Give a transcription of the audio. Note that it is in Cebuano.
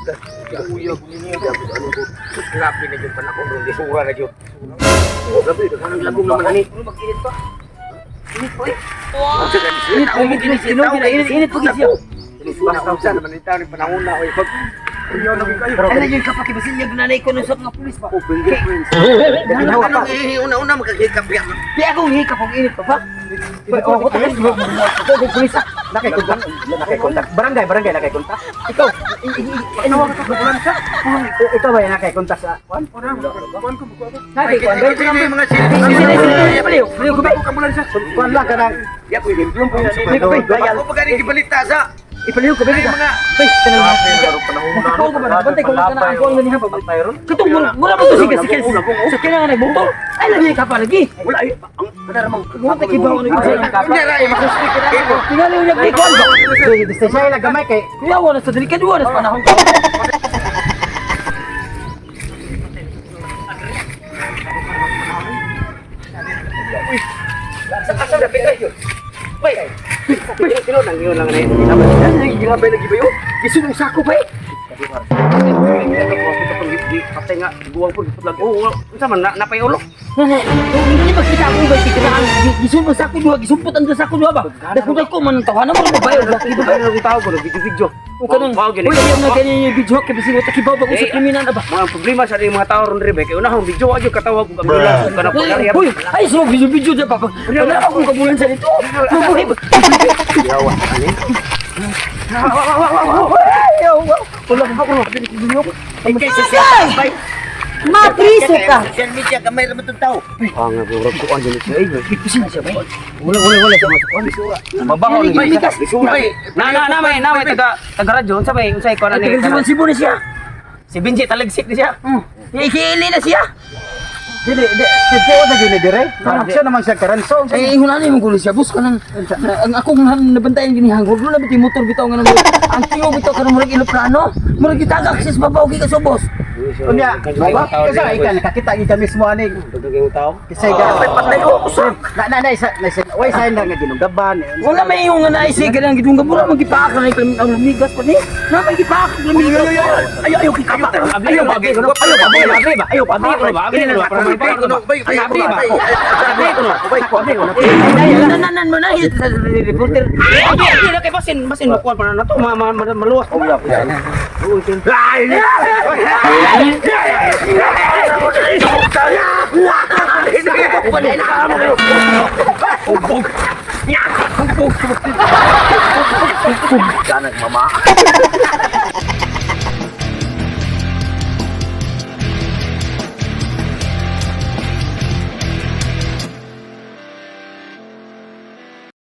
Uyag niya. Grabe na jud panahon ron, lisura na jud. Grabe, daghan lagom naman ani. Mag-init pa. Init po eh. Init, Init, init, init, init po siya. Lisura unsa naman ni taon ni panahon na oy. Pag Ano yung kapakibasilya ginanay ko nung sa mga pulis pa. Oh, fingerprints. Ginawa pa. Una-una makakikap ya. Di ako hikap ang init pa ba? Oh, ko pulis ah. Nakay kontak. Nakay kontak. Barangay, barangay nakay kontak. Ikaw, ano ka ka? Ikaw ba yung nakay kontak sa kwan? Nakay ko. Mga Sila sila paliw. Paliw ko ba? Kwan lang ka nang Ya ko himplom po. Bayal. Ako pa gani gibalita sa Ipaliw ko ba? mga Bay, tanang. Makakaw ko ba? Bantay ko na ang kuang ganiha pa. Katong mura mo to siya sikil. Sa kailangan nagmotor. Ay lagi ka pa lagi. wala ay ang kadara mang Wala kibaw ano yun. Unya ra ay masuspek ka na. Tingali mo nagkuan ba? Distansya lang gamay kay Kuya wala sa dili kadua na sa panahon ko. Asa na pitay yun. Wait. Sino nang yun lang na yun? Grabe lagi ba yun? Gisulong sako ba? Patay nga, guwang po, gipot lang. Oo, unsa man, napay ulo. Hindi ba kita ako ba kita ang gisulong sako duha gisumpot ang sako duha ba? Dako man ang tawanan mo ba bayo laki ba? Ano ang tao ko, video-video. O kanang Wow, gini. Uy, ayaw nga ganyan yung video kay bisig wala kibaw ba sa kriminal ba? Mga problema sa ating mga tao ron rin, kay unahong video adyo katawag og ambulans ug kanang pagkariya. Uy, ay so video video dyan papa. Wala akong kabulan sa nito. Mabuhay ba? Yawa ani. Wala ko ako. Ikay sa siya. Mapriso ka. Social media gamay ra man tong tao. Ah, nga burag ko ang siya. Ay, Ipusin na siya ba? wala wala wala sa mga kuan. Mabaho ni Likas. Na na na may na may taga taga radyo unsa may unsay kuan ani. Tagal Cebu na siya. Si Benji talagsik ni siya. Ikiili na siya. Dili, di, di, na gini dire. Siya naman siya karanso. Ay, ingon ani mong gulo siya. Bus ka nang, ang akong nabantayan gini hangod. Wala biti motor bitaw nga nang ang tiyo bitaw kanang murag eroplano. Murag gitagak siya sa babaw gi ka subos. Unya, ba? Kasi ikaw nakakita gyud kami mismo ani. Dagdag yung tao. Kasi ga Patay ko usap. na na na isa na isa way sign lang nga ginugaban. Wala may yung nga naisig ka lang gidung gabura magipaak na iklam ang lumigas pa ni. Na may gipaak ang lumigas. Ayo ayo kikapa. Ayo pa Ayo pa ayo ba? Ayo pa ayo ba? Ayo ba? Ayo ba? Ayo ba? Nanan mo na reporter. Abi abi na kay basin basin makuan pa na to maluwas. Oh ya. Kanag mama.